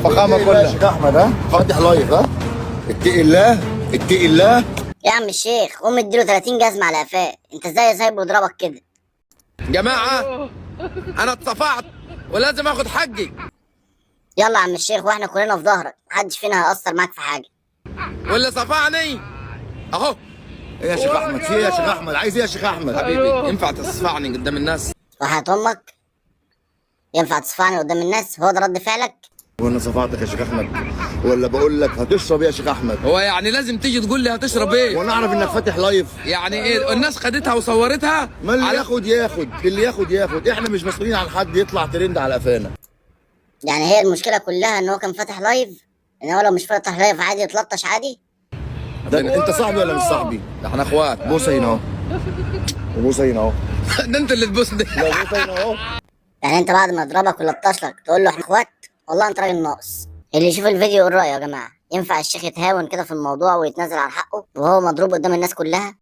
الفخامة يا كلها. شيخ احمد، ها فاتح live، ها اتقي الله، اتقي الله. يا عم الشيخ قوم اديله 30 جزمه على قفاه، انت ازاي سايبه يضربك كده؟ جماعة انا اتصفعت ولازم اخد حقي. يلا يا عم الشيخ واحنا كلنا في ظهرك، محدش فينا هيأثر معاك في حاجة. واللي صفعني اهو. ايه يا شيخ احمد؟ في ايه يا شيخ احمد؟ عايز ايه يا شيخ احمد؟ حبيبي ينفع تصفعني قدام الناس؟ وحياة امك ينفع تصفعني قدام الناس؟ هو ده رد فعلك؟ وانا صفعتك يا شيخ احمد؟ ولا بقول لك هتشرب ايه يا شيخ احمد؟ هو يعني لازم تيجي تقول لي هتشرب ايه؟ وانا اعرف انك فاتح live؟ يعني ايه الناس خدتها وصورتها؟ ما اللي على ياخد ياخد، اللي ياخد ياخد، احنا مش مسؤولين عن حد يطلع ترند على قفانا. يعني هي المشكلة كلها ان هو كان فاتح live؟ ان هو لو مش فاتح live عادي يتلطش عادي؟ ده انت صاحبي ولا مش صاحبي؟ ده احنا اخوات. بوسه هنا اهو، وبوسه هنا اهو. ده انت اللي تبوسني. لا بوسه هنا اهو. يعني انت بعد ما يضربك ويلطش لك تقول له احنا اخوات؟ والله انت راجل ناقص. اللي يشوف الفيديو يقول رايه يا جماعة، ينفع الشيخ يتهاون كده في الموضوع ويتنازل عن حقه وهو مضروب قدام الناس كلها؟